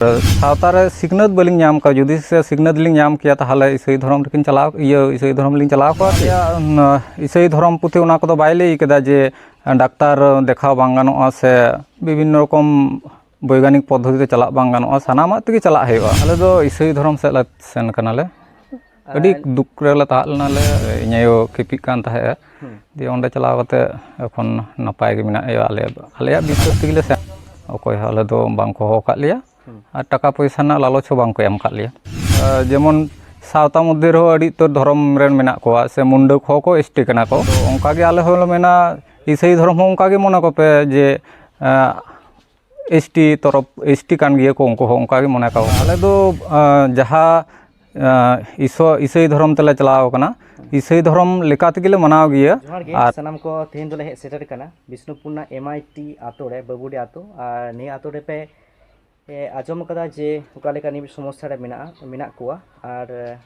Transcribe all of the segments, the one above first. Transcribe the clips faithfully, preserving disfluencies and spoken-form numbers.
ᱥᱟᱶᱛᱟ ᱨᱮ ᱥᱤᱠᱷᱱᱟᱹᱛ ᱵᱟᱹᱞᱤᱧ ᱧᱟᱢ ᱠᱟᱜᱼᱟ᱾ ᱡᱩᱫᱤ ᱥᱮ ᱥᱤᱠᱷᱱᱟᱹᱛ ᱞᱤᱧ ᱧᱟᱢ ᱠᱮᱭᱟ, ᱛᱟᱦᱚᱞᱮ ᱤᱥᱟᱹᱭ ᱫᱷᱚᱨᱚᱢ ᱨᱮᱠᱤᱱ ᱪᱟᱞᱟᱣ, ᱤᱭᱟᱹ, ᱤᱥᱟᱹᱭ ᱫᱷᱚᱨᱚᱢ ᱞᱤᱧ ᱪᱟᱞᱟᱣ ᱠᱚᱜᱼᱟ ᱠᱤ? ᱟᱞᱮᱭᱟᱜ, ᱩᱸ, ᱤᱥᱟᱹᱭ ᱫᱷᱚᱨᱚᱢ ᱯᱩᱛᱷᱤ ᱚᱱᱟ ᱠᱚᱫᱚ ᱵᱟᱭ ᱞᱟᱹᱭ ᱠᱮᱫᱟ ᱡᱮ ᱰᱟᱠᱛᱟᱨ ᱫᱮᱠᱷᱟᱣ ᱵᱟᱝ ᱜᱟᱱᱚᱜᱼᱟ ᱥᱮ ᱵᱤᱵᱷᱤᱱᱱᱚ ᱨᱚᱠᱚᱢ ᱵᱳᱭᱜᱟᱱᱤᱠ ᱯᱚᱫᱽᱫᱷᱚᱛᱤ ᱛᱮ ᱪᱟᱞᱟᱜ ᱵᱟᱝ ᱜᱟᱱᱚᱜᱼᱟ, ᱥᱟᱱᱟᱢᱟᱜ ᱛᱮᱜᱮ ᱪᱟᱞᱟᱜ ᱦᱩᱭᱩᱜᱼᱟ᱾ ᱟᱞᱮ ᱫᱚ ᱤᱥᱟᱹᱭ ᱫᱷᱚᱨᱚᱢ ᱥᱮᱫ ᱞᱮ ᱥᱮᱱ ᱠᱟᱱᱟᱞᱮ᱾ ᱟᱹᱰᱤ ᱟᱨ ᱫᱩᱠ ᱨᱮᱞᱮ ᱛᱟᱦᱮᱸ ᱞᱮᱱᱟᱞᱮ, ᱤᱧ ᱟᱭᱳ ᱠᱷᱤᱯᱤᱜ ᱠᱟᱱ ᱛᱟᱦᱮᱸᱫᱼᱟ᱾ ᱦᱩᱸ᱾ ᱫᱤᱭᱮ ᱚᱸᱰᱮ ᱪᱟᱞᱟᱣ ᱠᱟᱛᱮ ᱮᱠᱷᱚᱱ ᱱᱟᱯᱟᱭ ᱜᱮ ᱢᱮᱱᱟᱜ ᱞᱮᱭᱟ᱾ ᱟᱞᱮᱭᱟᱜ, ᱟᱞᱮᱭᱟᱜ ᱵᱤᱥᱥᱟᱹᱥ ᱛᱮᱜᱮ ᱞᱮ ᱥᱮᱱ, ᱚᱠᱚᱭ ᱦᱚᱸ ᱟᱞᱮ ᱫᱚ ᱵᱟᱝ ᱠᱚ ᱦᱚᱦᱚ ᱟᱠᱟᱫ ᱞᱮᱭᱟ᱾ ᱦᱩᱸ᱾ ᱟᱨ ᱴᱟᱠᱟ ᱯᱚᱭᱥᱟ ᱨᱮᱱᱟᱜ ᱞᱟᱞᱚᱪ ᱦᱚᱸ ᱵᱟᱝ ᱠᱚ ᱮᱢ ᱟᱠᱟᱫ ᱞᱮᱭᱟ᱾ ᱟᱨ ᱡᱮᱢᱚᱱ ᱥᱟᱶᱛᱟ ᱢᱚᱫᱽᱫᱷᱮ ᱨᱮᱦᱚᱸ ᱟᱹᱰᱤ ᱩᱛᱟᱹᱨ ᱫᱷᱚᱨᱚᱢ ᱨᱮᱱ ᱢᱮᱱᱟᱜ ᱠᱚᱣᱟ, ᱥᱮ ᱢᱩᱱᱰᱟᱹ ᱠᱚᱦᱚᱸ ᱠᱚ ᱮᱥ ᱴᱤ ᱠᱟᱱᱟ ᱠᱚ᱾ ᱛᱚ ᱚᱱᱠᱟ ᱜᱮ ᱟᱞᱮ ᱦᱚᱸᱞᱮ ᱢᱮᱱᱟ, ᱤᱥᱟᱹᱭ ᱫᱷᱚᱨᱚᱢ ᱦᱚᱸ ᱚᱱᱠᱟ ᱜᱮ ᱢᱚᱱᱮ ᱠᱚᱯᱮ ᱡᱮ, ᱮᱸ, ᱮᱥ ᱴᱤ ᱛᱚᱨᱚᱯ, ᱮᱥ ᱴᱤ ᱠᱟᱱ ᱜᱮᱭᱟ ᱠᱚ, ᱩᱱᱠᱩ ᱦᱚᱸ ᱚᱱᱠᱟ ᱜᱮ ᱢᱚᱱᱮ ᱠᱟᱠᱚ᱾ ᱟᱞᱮ ᱫᱚ, ᱟᱸ, ᱡᱟᱦᱟᱸ, ᱟᱸ, ᱤᱥᱚ-, ᱤᱥᱟᱹᱭ ᱫᱷᱚᱨᱚᱢ ᱛᱮᱞᱮ ᱪᱟᱞᱟᱣ ᱠᱟᱱᱟ, ᱤᱥᱟᱹᱭ ᱫᱷᱚᱨᱚᱢ ᱞᱮᱠᱟ ᱛᱮᱜᱮ ᱞᱮ ᱢᱟᱱᱟᱣ ᱜᱮᱭᱟ᱾ ᱡᱚᱦᱟᱨ ᱜᱮ ᱟᱨ ᱥᱟᱱᱟᱢ ᱠᱚ, ᱛᱮᱦᱮᱧ ᱫᱚᱞᱮ ᱦᱮᱡ ᱥᱮᱴᱮᱨ ᱠᱟᱱᱟ ᱵᱤᱥᱱᱩᱯᱩᱨ ᱨᱮᱱᱟᱜ ᱮᱢ ᱟᱭ ᱴᱤ ᱟᱛᱳ ᱨᱮ, ᱵᱟᱹᱵᱩᱰᱤ ᱟᱛᱳ᱾ ᱟᱨ ᱱᱤᱭᱟᱹ ᱟᱛᱳ ᱨᱮᱯᱮ, ᱮ, ᱟᱸᱡᱚᱢ ᱠᱟᱫᱟ ᱡᱮ ᱚᱠᱟ ᱞᱮᱠᱟ ᱱᱤᱭᱟᱹ ᱥᱚᱢᱚᱥᱥᱟ ᱨᱮ ᱢᱮᱱᱟᱜᱼᱟ, ᱢᱮᱱᱟᱜ ᱠᱚᱣᱟ᱾ ᱟᱨ, ᱮ,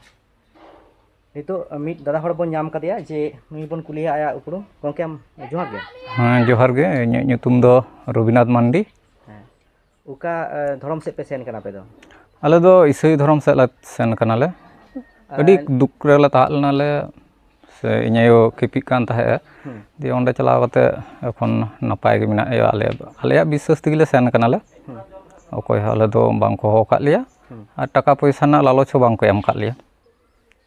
ᱱᱤᱛᱚᱜ ᱢᱤᱫ ᱫᱟᱫᱟ ᱦᱚᱲ ᱵᱚᱱ ᱧᱟᱢ ᱠᱟᱫᱮᱭᱟ, ᱡᱮ ᱱᱩᱭ ᱵᱚᱱ ᱠᱩᱞᱤᱭᱟ ᱟᱭᱟᱜ ᱩᱯᱨᱩᱢ᱾ ᱜᱚᱢᱠᱮ, ᱟᱢ ᱡᱚᱦᱟᱨ ᱜᱮ᱾ ᱦᱮᱸ, ᱡᱚᱦᱟᱨ ᱜᱮ᱾ ᱤᱧᱟᱹᱜ ᱧᱩᱛᱩᱢ ᱫᱚ ᱨᱚᱵᱤᱱᱟᱛᱷ ᱢᱟᱱᱰᱤ᱾ ᱦᱮᱸ᱾ ᱚᱠᱟ, ᱮ, ᱫᱷᱚᱨᱚᱢ ᱥᱮᱫ ᱯᱮ ᱥᱮᱱ ᱠᱟᱱᱟ ᱟᱯᱮ ᱫᱚ? ᱟᱞᱮ ᱫᱚ ᱤᱥᱟᱹᱭ ᱫᱷᱚᱨᱚᱢ ᱥᱮᱫ ᱞᱮ ᱥᱮᱱ ᱠᱟᱱᱟᱞᱮ᱾ ᱟᱹᱰᱤ ᱟᱨ ᱫᱩᱠ ᱨᱮᱞᱮ ᱛᱟᱦᱮᱸ ᱞᱮᱱᱟᱞᱮ, ᱥᱮ ᱤᱧ ᱟᱭᱳ ᱠᱷᱤᱯᱤᱜ ᱠᱟᱱ ᱛᱟᱦᱮᱸᱫᱼᱟ᱾ ᱦᱩᱸ᱾ ᱫᱤᱭᱮ ᱚᱸᱰᱮ ᱪᱟᱞᱟᱣ ᱠᱟᱛᱮ ᱮᱠᱷᱚᱱ ᱱᱟᱯᱟᱭ ᱜᱮ ᱢᱮᱱᱟᱜ ᱞᱮᱭᱟ᱾ ᱟᱞᱮ, ᱟᱞᱮᱭᱟᱜ ᱵᱤᱥᱥᱟᱹᱥ ᱛᱮᱜᱮ ᱞᱮ ᱥᱮᱱ ᱠᱟᱱᱟᱞᱮ᱾ ᱦᱩᱸ᱾ ᱚᱠᱚᱭ ᱦᱚᱸ ᱟᱞᱮ ᱫᱚ ᱵᱟᱝ ᱠᱚ ᱦᱚᱦᱚ ᱟᱠᱟᱫ ᱞᱮᱭᱟ᱾ ᱦᱩᱸ᱾ ᱟᱨ ᱴᱟᱠᱟ ᱯᱚᱭᱥᱟ ᱨᱮᱱᱟᱜ ᱞᱟᱞᱚᱪ ᱦᱚᱸ ᱵᱟᱝ ᱠᱚ ᱮᱢ ᱟᱠᱟᱫ ᱞᱮᱭᱟ᱾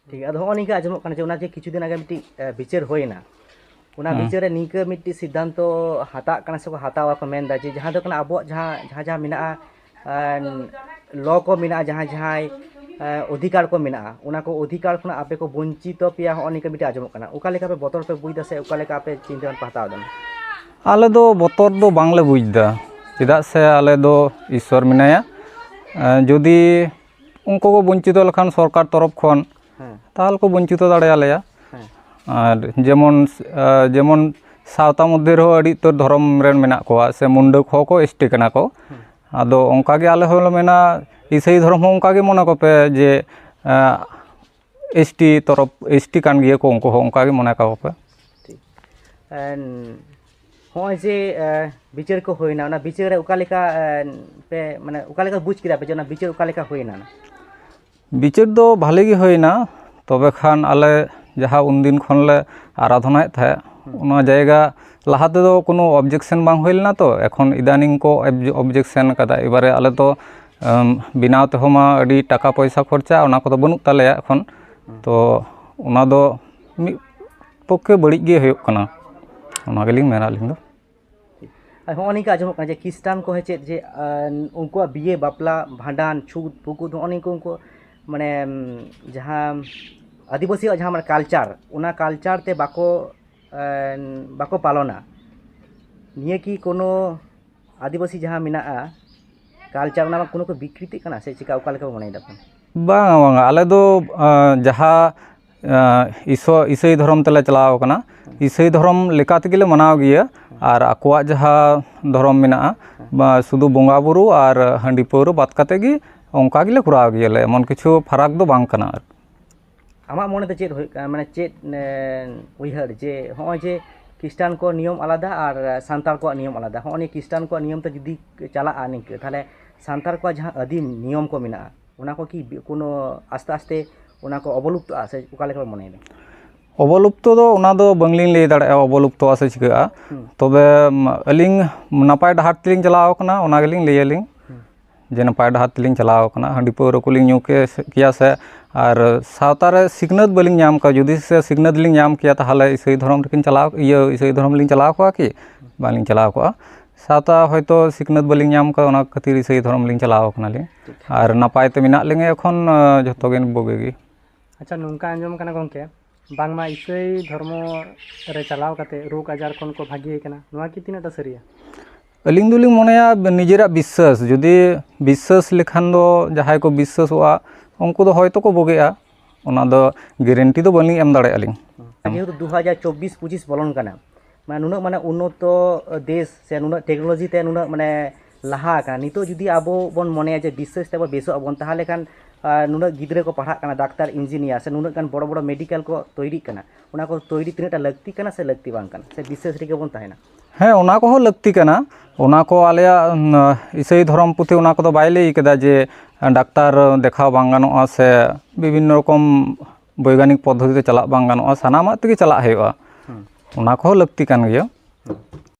ᱴᱷᱤᱠ ᱜᱮᱭᱟ, ᱟᱫᱚ ᱦᱚᱸᱜᱼᱚ ᱱᱤᱝᱠᱟ ᱟᱸᱡᱚᱢᱚᱜ ᱠᱟᱱᱟ ᱡᱮ ᱚᱱᱟ ᱡᱮ ᱠᱤᱪᱷᱩ ᱫᱤᱱ ᱟᱜᱮ ᱢᱤᱫᱴᱤᱡ, ᱮ, ᱵᱤᱪᱟᱹᱨ ᱦᱩᱭᱮᱱᱟ, ᱚᱱᱟ ᱦᱮᱸ᱾ ᱵᱤᱪᱟᱹᱨ ᱨᱮ ᱱᱤᱝᱠᱟᱹ ᱢᱤᱫᱴᱤᱡ ᱥᱤᱫᱽᱫᱷᱟᱱᱛᱚ ᱦᱟᱛᱟᱜ ᱠᱟᱱᱟ ᱥᱮᱠᱚ ᱦᱟᱛᱟᱣᱟ ᱠᱚ ᱢᱮᱱᱫᱟ ᱡᱮ ᱡᱟᱦᱟᱸ ᱫᱚ ᱠᱟᱱᱟ ᱟᱵᱚᱣᱟᱜ ᱡᱟᱦᱟᱸ, ᱡᱟᱦᱟᱸ, ᱡᱟᱦᱟᱸ ᱢᱮᱱᱟᱜᱼᱟ, ᱮ, ᱞᱚ ᱠᱚ ᱢᱮᱱᱟᱜᱼᱟ, ᱡᱟᱦᱟᱸ, ᱡᱟᱦᱟᱸᱭ, ᱮ, ᱚᱫᱷᱤᱠᱟᱨ ᱠᱚ ᱢᱮᱱᱟᱜᱼᱟ, ᱚᱱᱟ ᱠᱚ ᱚᱫᱷᱤᱠᱟᱨ ᱠᱷᱚᱱᱟᱜ ᱟᱯᱮ ᱠᱚ ᱵᱚᱧᱪᱤᱛᱚ ᱯᱮᱭᱟ, ᱦᱚᱸᱜᱼᱚ ᱱᱤᱝᱠᱟᱹ ᱢᱤᱫᱴᱤᱡ ᱟᱸᱡᱚᱢᱚᱜ ᱠᱟᱱᱟ᱾ ᱚᱠᱟ ᱞᱮᱠᱟ ᱯᱮ ᱵᱚᱛᱚᱨ ᱯᱮ ᱵᱩᱡᱽ ᱮᱫᱟ ᱥᱮ ᱚᱠᱟ ᱞᱮᱠᱟ ᱟᱯᱮ ᱪᱤᱱᱛᱟᱹ ᱵᱷᱟᱵᱽᱱᱟ ᱯᱮ ᱦᱟᱛᱟᱣ ᱮᱫᱟ? ᱟᱞᱮ ᱫᱚ ᱵᱚᱛᱚᱨ ᱫᱚ ᱵᱟᱝᱞᱮ ᱵᱩᱡᱽ ᱮᱫᱟ, ᱪᱮᱫᱟᱜ ᱥᱮ ᱟᱞᱮ ᱫᱚ ᱤᱥᱥᱚᱨ ᱢᱮᱱᱟᱭᱟ᱾ ᱮ, ᱡᱩᱫᱤ ᱩᱱᱠᱩ ᱠᱚ ᱵᱚᱧᱪᱤᱛᱚ ᱞᱮᱠᱷᱟᱱ ᱥᱚᱨᱠᱟᱨ ᱛᱚᱨᱚᱯ ᱠᱷᱚᱱ, ᱦᱮᱸ᱾ ᱛᱟᱦᱚᱞᱮ ᱠᱚ ᱵᱚᱧᱪᱤᱛᱚ ᱫᱟᱲᱮᱭᱟᱞᱮᱭᱟ᱾ ᱦᱮᱸ᱾ ᱟᱨ ᱡᱮᱢᱚᱱ, ᱟ, ᱡᱮᱢᱚᱱ ᱥᱟᱶᱛᱟ ᱢᱚᱫᱽᱫᱷᱮ ᱨᱮᱦᱚᱸ ᱟᱹᱰᱤ ᱩᱛᱟᱹᱨ ᱫᱷᱚᱨᱚᱢ ᱨᱮᱱ ᱢᱮᱱᱟᱜ ᱠᱚᱣᱟ, ᱥᱮ ᱢᱩᱱᱰᱟᱹ ᱠᱚᱦᱚᱸ ᱠᱚ ᱮᱥ ᱴᱤ ᱠᱟᱱᱟ ᱠᱚ᱾ ᱦᱮᱸ᱾ ᱟᱫᱚ ᱚᱱᱠᱟ ᱜᱮ ᱟᱞᱮ ᱦᱚᱸᱞᱮ ᱢᱮᱱᱟ, ᱤᱥᱟᱹᱭ ᱫᱷᱚᱨᱚᱢ ᱦᱚᱸ ᱚᱱᱠᱟ ᱜᱮ ᱢᱚᱱᱮ ᱠᱚᱯᱮ ᱡᱮ, ᱟ, ᱮᱥ ᱴᱤ ᱛᱚᱨᱚᱯ, ᱮᱥ ᱴᱤ ᱠᱟᱱ ᱜᱮᱭᱟ ᱠᱚ, ᱩᱱᱠᱩ ᱦᱚᱸ ᱚᱱᱠᱟ ᱜᱮ ᱢᱚᱱᱮ ᱠᱟᱠᱚ ᱯᱮ᱾ ᱴᱷᱤᱠ᱾ ᱮᱱ, ᱦᱚᱸᱜᱼᱚᱭ ᱡᱮ ᱵᱤᱪᱟᱹᱨ ᱠᱚ ᱦᱩᱭᱱᱟ, ᱚᱱᱟ ᱵᱤᱪᱟᱹᱨ ᱨᱮ ᱚᱠᱟ ᱞᱮᱠᱟ ᱯᱮ, ᱢᱟᱱᱮ ᱚᱠᱟ ᱞᱮᱠᱟ ᱵᱩᱡᱽ ᱠᱮᱫᱟ ᱯᱮ ᱡᱮ ᱚᱱᱟ ᱵᱤᱪᱟᱹᱨ ᱚᱠᱟ ᱞᱮᱠᱟ ᱦᱩᱭᱱᱟ? ᱵᱤᱪᱟᱹᱨ ᱫᱚ ᱵᱷᱟᱞᱮ ᱜᱮ ᱦᱩᱭᱱᱟ᱾ ᱛᱚᱵᱮ ᱠᱷᱟᱱ ᱟᱞᱮ ᱡᱟᱦᱟᱸ ᱩᱱᱫᱤᱱ ᱠᱷᱚᱱ ᱞᱮ ᱟᱨᱟᱫᱷᱚᱱᱟᱭᱮᱫ ᱛᱟᱦᱮᱸᱫ, ᱚᱱᱟ ᱡᱟᱭᱜᱟ ᱞᱟᱦᱟ ᱛᱮᱫᱚ ᱠᱳᱱᱳ ᱚᱵᱡᱮᱠᱥᱮᱱ ᱵᱟᱝ ᱦᱩᱭ ᱞᱮᱱᱟ, ᱛᱚ ᱮᱠᱷᱚᱱ ᱤᱫᱟᱱᱤᱝ ᱠᱚ ᱚᱵᱡᱮᱠᱥᱮᱱ ᱠᱟᱫᱟ᱾ ᱮᱵᱟᱨᱮ ᱟᱞᱮ ᱫᱚ ᱵᱮᱱᱟᱣ ᱛᱮᱦᱚᱸ ᱢᱟ ᱟᱹᱰᱤ ᱴᱟᱠᱟ ᱯᱚᱭᱥᱟ ᱠᱷᱚᱨᱪᱟ, ᱚᱱᱟ ᱠᱚᱫᱚ ᱵᱟᱹᱱᱩᱜ ᱛᱟᱞᱮᱭᱟ ᱮᱠᱷᱚᱱ᱾ ᱛᱚ ᱚᱱᱟ ᱫᱚ ᱢᱤᱫ ᱯᱚᱠᱠᱷᱮ ᱵᱟᱹᱲᱤᱡ ᱜᱮ ᱦᱩᱭᱩᱜ ᱠᱟᱱᱟ, ᱚᱱᱟ ᱜᱮᱞᱤᱧ ᱢᱮᱱᱟ ᱟᱹᱞᱤᱧ ᱫᱚ᱾ ᱟᱨ ᱦᱚᱸᱜᱼᱚ ᱱᱤᱝᱠᱟ ᱟᱸᱡᱚᱢᱚᱜ ᱠᱟᱱᱟ ᱡᱮ ᱠᱷᱨᱤᱥᱴᱟᱱ ᱠᱚ ᱦᱮᱸ ᱪᱮᱫ ᱡᱮ ᱩᱱᱠᱩᱣᱟᱜ ᱵᱤᱭᱮ, ᱵᱟᱯᱞᱟ, ᱵᱷᱟᱸᱰᱟᱱ, ᱪᱷᱩᱛ, ᱯᱩᱠᱩᱛ, ᱦᱚᱸᱜᱼᱚ ᱱᱤᱝᱠᱟ ᱩᱱᱠᱩ ᱢᱟᱱᱮ ᱡᱟᱦᱟᱸ ᱟᱹᱫᱤᱵᱟᱹᱥᱤᱭᱟᱜ ᱡᱟᱦᱟᱸ ᱢᱟᱱᱮ ᱠᱟᱞᱪᱟᱨ, ᱚᱱᱟ ᱠᱟᱞᱪᱟᱨ ᱛᱮ ᱵᱟᱠᱚ ᱵᱟᱠᱚ ᱯᱟᱞᱚᱱᱟ᱾ ᱱᱤᱭᱟᱹ ᱠᱤ ᱠᱳᱱᱳ ᱟᱹᱫᱤᱵᱟᱹᱥᱤ ᱡᱟᱦᱟᱸ ᱢᱮᱱᱟᱜᱼᱟ ᱠᱟᱞᱪᱟᱨ, ᱚᱱᱟ ᱠᱳᱱᱳ ᱠᱚ ᱵᱤᱠᱨᱤᱛᱤᱜ ᱠᱟᱱᱟ ᱥᱮ ᱪᱮᱠᱟ, ᱚᱠᱟ ᱞᱮᱠᱟ ᱯᱮ ᱢᱚᱱᱮᱭᱮᱫᱟ ᱯᱮ? ᱵᱟᱝᱟ, ᱵᱟᱝᱟ, ᱟᱞᱮ ᱫᱚ ᱡᱟᱦᱟᱸ ᱤᱥᱟᱹᱭ ᱫᱷᱚᱨᱚᱢ ᱛᱮᱞᱮ ᱪᱟᱞᱟᱣ ᱟᱠᱟᱱᱟ, ᱤᱥᱟᱹᱭ ᱫᱷᱚᱨᱚᱢ ᱞᱮᱠᱟ ᱛᱮᱜᱮᱞᱮ ᱢᱟᱱᱟᱣ ᱜᱮᱭᱟ᱾ ᱟᱨ ᱟᱠᱚᱣᱟᱜ ᱡᱟᱦᱟᱸ ᱫᱷᱚᱨᱚᱢ ᱢᱮᱱᱟᱜᱼᱟ, ᱥᱩᱫᱷᱩ ᱵᱚᱸᱜᱟ ᱵᱩᱨᱩ ᱟᱨ ᱦᱟᱺᱰᱤ ᱯᱟᱹᱣᱨᱟᱹ ᱵᱟᱫ ᱠᱟᱛᱮ ᱜᱮ ᱚᱱᱠᱟ ᱜᱮᱞᱮ ᱠᱚᱨᱟᱣ ᱜᱮᱭᱟᱞᱮ, ᱮᱢᱚᱱ ᱠᱤᱪᱷᱩ ᱯᱷᱟᱨᱟᱠ ᱫᱚ ᱵᱟᱝ ᱠᱟᱱᱟ᱾ ᱟᱢᱟᱜ ᱢᱚᱱᱮᱛᱮ ᱪᱮᱫ ᱦᱩᱭᱩᱜ ᱠᱟᱱᱟ, ᱢᱟᱱᱮ ᱪᱮᱫ ᱩᱭᱦᱟᱹᱨ ᱡᱮ ᱦᱚᱸᱜᱼᱚᱭ ᱡᱮ ᱠᱷᱨᱤᱥᱴᱟᱱ ᱠᱚᱣᱟᱜ ᱱᱤᱭᱚᱢ ᱟᱞᱟᱫᱟ ᱟᱨ ᱥᱟᱱᱛᱟᱲ ᱠᱚᱣᱟᱜ ᱱᱤᱭᱚᱢ ᱟᱞᱟᱫᱟ, ᱦᱚᱸᱜᱼᱚᱭ ᱱᱤᱭᱟᱹ ᱠᱷᱨᱤᱥᱴᱟᱱ ᱠᱚᱣᱟᱜ ᱱᱤᱭᱚᱢ ᱛᱮ ᱡᱩᱫᱤ ᱪᱟᱞᱟᱜᱼᱟ ᱱᱤᱝᱠᱟᱹ, ᱛᱟᱦᱚᱞᱮ ᱥᱟᱱᱛᱟᱲ ᱠᱚᱣᱟᱜ ᱡᱟᱦᱟᱸ ᱟᱹᱫᱤᱢ ᱱᱤᱭᱚᱢ ᱠᱚ ᱢᱮᱱᱟᱜᱼᱟ, ᱚᱱᱟ ᱠᱚ ᱠᱤ ᱠᱳᱱᱳ ᱟᱥᱛᱮ ᱟᱥᱛᱮ ᱚᱱᱟ ᱠᱚ ᱚᱵᱚᱞᱩᱯᱛᱚᱜᱼᱟ ᱥᱮ ᱚᱠᱟ ᱞᱮᱠᱟ ᱯᱮ ᱢᱚᱱᱮᱭᱮᱫᱟ? ᱚᱵᱚᱞᱩᱯᱛᱚ ᱫᱚ ᱚᱱᱟ ᱫᱚ ᱵᱟᱝᱞᱤᱧ ᱞᱟᱹᱭ ᱫᱟᱲᱮᱭᱟᱜᱼᱟ ᱚᱵᱚᱞᱩᱯᱛᱚᱜᱼᱟ ᱥᱮ ᱪᱤᱠᱟᱹᱜᱼᱟ᱾ ᱛᱚᱵᱮ ᱟᱹᱞᱤᱧ ᱱᱟᱯᱟᱭ ᱰᱟᱦᱟᱨ ᱛᱮᱞᱤᱧ ᱪᱟᱞᱟᱣ ᱠᱟᱱᱟ, ᱚᱱᱟ ᱜᱮᱞᱤᱧ ᱞᱟᱹᱭᱟᱞᱤᱧ ᱡᱮ ᱱᱟᱯᱟᱭ ᱰᱟᱦᱟᱨ ᱛᱮᱞᱤᱧ ᱪᱟᱞᱟᱣ ᱠᱟᱱᱟ᱾ ᱦᱟᱺᱰᱤ ᱯᱟᱹᱣᱨᱟᱹ ᱠᱚᱞᱤᱧ ᱧᱩ ᱠᱮ- ᱠᱮᱭᱟ ᱥᱮ, ᱟᱨ ᱥᱟᱶᱛᱟ ᱨᱮ ᱥᱤᱠᱷᱱᱟᱹᱛ ᱵᱟᱹᱞᱤᱧ ᱧᱟᱢ ᱠᱮᱭᱟ, ᱡᱩᱫᱤ ᱥᱮ ᱥᱤᱠᱷᱱᱟᱹᱛ ᱞᱤᱧ ᱧᱟᱢ ᱠᱮᱭᱟ, ᱛᱟᱦᱚᱞᱮ ᱤᱥᱟᱹᱭ ᱫᱷᱚᱨᱚᱢ ᱨᱮᱠᱤᱱ ᱪᱟᱞᱟᱣ, ᱤᱭᱟᱹ, ᱤᱥᱟᱹᱭ ᱫᱷᱚᱨᱚᱢ ᱞᱤᱧ ᱪᱟᱞᱟᱣ ᱠᱚᱜᱼᱟ ᱠᱤ? ᱵᱟᱹᱞᱤᱧ ᱪᱟᱞᱟᱣ ᱠᱚᱜᱼᱟ᱾ ᱥᱟᱶᱛᱟ ᱦᱚᱭᱛᱳ ᱥᱤᱠᱷᱱᱟᱹᱛ ᱵᱟᱹᱞᱤᱧ ᱧᱟᱢ ᱠᱟᱫᱟ, ᱚᱱᱟ ᱠᱷᱟᱹᱛᱤᱨ ᱤᱥᱟᱹᱭ ᱫᱷᱚᱨᱚᱢ ᱞᱤᱧ ᱪᱟᱞᱟᱣ ᱠᱟᱱᱟᱞᱤᱧ᱾ ᱟᱨ ᱱᱟᱯᱟᱭ ᱛᱮ ᱢᱮᱱᱟᱜ ᱞᱤᱧᱟᱹ ᱮᱠᱷᱚᱱ, ᱡᱷᱚᱛᱚ ᱜᱮ ᱵᱩᱜᱤ ᱜᱮ᱾ ᱟᱪᱪᱷᱟ, ᱱᱚᱝᱠᱟ ᱟᱸᱡᱚᱢ ᱠᱟᱱᱟ ᱜᱚᱢᱠᱮ, ᱵᱟᱝᱢᱟ ᱤᱥᱟᱹᱭ ᱫᱷᱚᱨᱢᱚ ᱨᱮ ᱪᱟᱞᱟᱣ ᱠᱟᱛᱮ ᱨᱳᱜᱽ ᱟᱡᱟᱨ ᱠᱷᱚᱱ ᱠᱚ ᱵᱷᱟᱹᱜᱤ ᱟᱠᱟᱱᱟ, ᱱᱚᱣᱟ ᱠᱤ ᱛᱤᱱᱟᱹᱜ ᱴᱟ ᱥᱟᱹᱨᱤᱭᱟ? ᱟᱹᱞᱤᱧ ᱫᱚᱞᱤᱧ ᱢᱚᱱᱮᱭᱟ ᱱᱤᱡᱮᱨᱟᱜ ᱵᱤᱥᱥᱟᱹᱥ, ᱡᱩᱫᱤ ᱵᱤᱥᱥᱟᱹᱥ ᱞᱮᱠᱷᱟᱱ ᱫᱚ ᱡᱟᱦᱟᱸᱭ ᱠᱚ ᱵᱤᱥᱥᱟᱹᱥᱚᱜᱼᱟ ᱩᱱᱠᱩ ᱫᱚ ᱦᱚᱭᱛᱳ ᱠᱚ ᱵᱩᱜᱤᱜᱼᱟ, ᱚᱱᱟ ᱫᱚ ᱜᱮᱨᱮᱱᱴᱤ ᱫᱚ ᱵᱟᱹᱞᱤᱧ ᱮᱢ ᱫᱟᱲᱮᱭᱟᱜᱼᱟ ᱞᱤᱧ᱾ ᱡᱮᱦᱮᱛᱩ ᱫᱩ ᱦᱟᱡᱟᱨ ᱪᱚᱵᱵᱤᱥ ᱯᱚᱸᱪᱤᱥ ᱵᱚᱞᱚᱱ ᱠᱟᱱᱟ, ᱢᱟᱱᱮ ᱱᱩᱱᱟᱹᱜ ᱢᱟᱱᱮ ᱩᱱᱱᱚᱛᱚ ᱫᱮᱥ ᱥᱮ ᱱᱩᱱᱟᱹᱜ ᱴᱮᱠᱱᱳᱞᱚᱡᱤ ᱛᱮ ᱱᱩᱱᱟᱹᱜ ᱢᱟᱱᱮ ᱞᱟᱦᱟ ᱟᱠᱟᱱᱟ, ᱱᱤᱛᱚᱜ ᱡᱩᱫᱤ ᱟᱵᱚ ᱵᱚᱱ ᱢᱚᱱᱮᱭᱟ ᱡᱮ ᱵᱤᱥᱥᱟᱹᱥ ᱛᱮᱵᱚ ᱵᱮᱥᱚᱜ ᱟᱵᱚᱱ, ᱛᱟᱦᱚᱞᱮ ᱠᱷᱟᱱ ᱟᱨ ᱱᱩᱱᱟᱹᱜ ᱜᱤᱫᱽᱨᱟᱹ ᱠᱚ ᱯᱟᱲᱦᱟᱜ ᱠᱟᱱᱟ, ᱰᱟᱠᱛᱟᱨ, ᱤᱧᱡᱤᱱᱤᱭᱟᱨ ᱥᱮ ᱱᱩᱱᱟᱹᱜ ᱜᱟᱱ ᱵᱚᱲᱚ ᱵᱚᱲᱚ ᱢᱮᱰᱤᱠᱮᱞ ᱠᱚ ᱛᱳᱭᱨᱤᱜ ᱠᱟᱱᱟ, ᱚᱱᱟ ᱠᱚ ᱛᱳᱭᱨᱤ ᱛᱤᱱᱟᱹᱜ ᱴᱟ ᱞᱟᱹᱠᱛᱤ ᱠᱟᱱᱟ ᱥᱮ ᱞᱟᱹᱠᱛᱤ ᱵᱟᱝ ᱠᱟᱱᱟ, ᱥᱮ ᱵᱤᱥᱥᱟᱹᱥ ᱨᱮᱜᱮ ᱵᱚᱱ ᱛᱟᱦᱮᱱᱟ? ᱦᱮᱸ, ᱚᱱᱟ ᱠᱚᱦᱚᱸ ᱞᱟᱹᱠᱛᱤ ᱠᱟᱱᱟ᱾ ᱚᱱᱟ ᱠᱚ ᱟᱞᱮᱭᱟᱜ, ᱩᱢ, ᱤᱥᱟᱹᱭ ᱫᱷᱚᱨᱚᱢ ᱯᱩᱛᱷᱤ ᱚᱱᱟ ᱠᱚᱫᱚ ᱵᱟᱭ ᱞᱟᱹᱭ ᱠᱟᱫᱟ ᱡᱮ ᱰᱟᱠᱛᱟᱨ ᱫᱮᱠᱷᱟᱣ ᱵᱟᱝ ᱜᱟᱱᱚᱜᱼᱟ ᱥᱮ ᱵᱤᱵᱷᱤᱱᱱᱚ ᱨᱚᱠᱚᱢ ᱵᱳᱭᱜᱟᱱᱤᱠ ᱯᱚᱫᱽᱫᱷᱚᱛᱤ ᱛᱮ ᱪᱟᱞᱟᱜ ᱵᱟᱝ ᱜᱟᱱᱚᱜᱼᱟ, ᱥᱟᱱᱟᱢᱟᱜ ᱛᱮᱜᱮ ᱪᱟᱞᱟᱜ ᱦᱩᱭᱩᱜᱼᱟ᱾ ᱚᱱᱟ ᱠᱚᱦᱚᱸ ᱞᱟᱹᱠᱛᱤ ᱠᱟᱱ ᱜᱮᱭᱟ᱾